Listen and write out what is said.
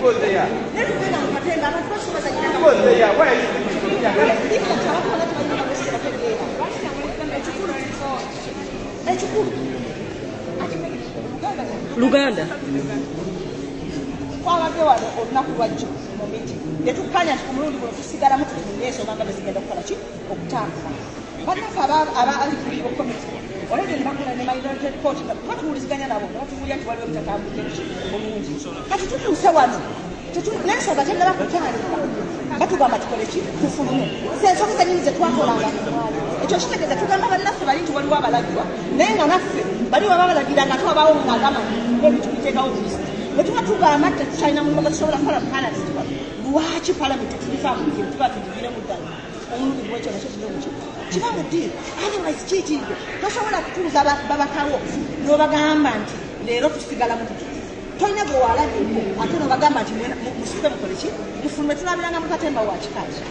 Go there. Naye tugenda mu katemba, abantu basobazanyira. Go there. Why are you speaking to me? Abantu bonna tebalina magezi, tebategeera. Ekikulu, ekikulu, Luganda. Twabadde wano olunaku lwajjo mu meeting ne tukkanya nti ku mulundi guno tusigalamu, tutunule ensonga nga bwe zigenda okukola ki, okutambula. Bannaffe aba legal committee olwedde ne bakola ne minority report, nga tuba tuwuliziganya nabo nga batubuulira nti waliwo ebitatambudde ki bulungi. Kati tutuuse wano, n'ensonga tennaba kutandika, batugamba tukole ki? Tufulume. Ze ensonga zennyini ze twakolanga mu mwali. Ekyo kitegeeza tugamba bannaffe bali nti waliwo abalagirwa, naye nga naffe bali baba balagira nga tewabaawo ng'agamba nti ebintu biteekawo list. Bwe tuba tugamba nti tetukyalina mulimu gwe tusobola kukola mu palamenti wano, lwaki palamenti tetugivaamu? Tuba tugigiremu ddala omulundi gwekyo nakyo kino muki kiba mu ddiiro. Otherwise kiikiridde, tosobola kutuuza babakawo n'obagamba nti leero tusigala mu tutu, tolina gwe walagirako, ate n'obagamba nti musituke mukole ki, mufulume. Tulabiranga mu katemba wa kikaaki.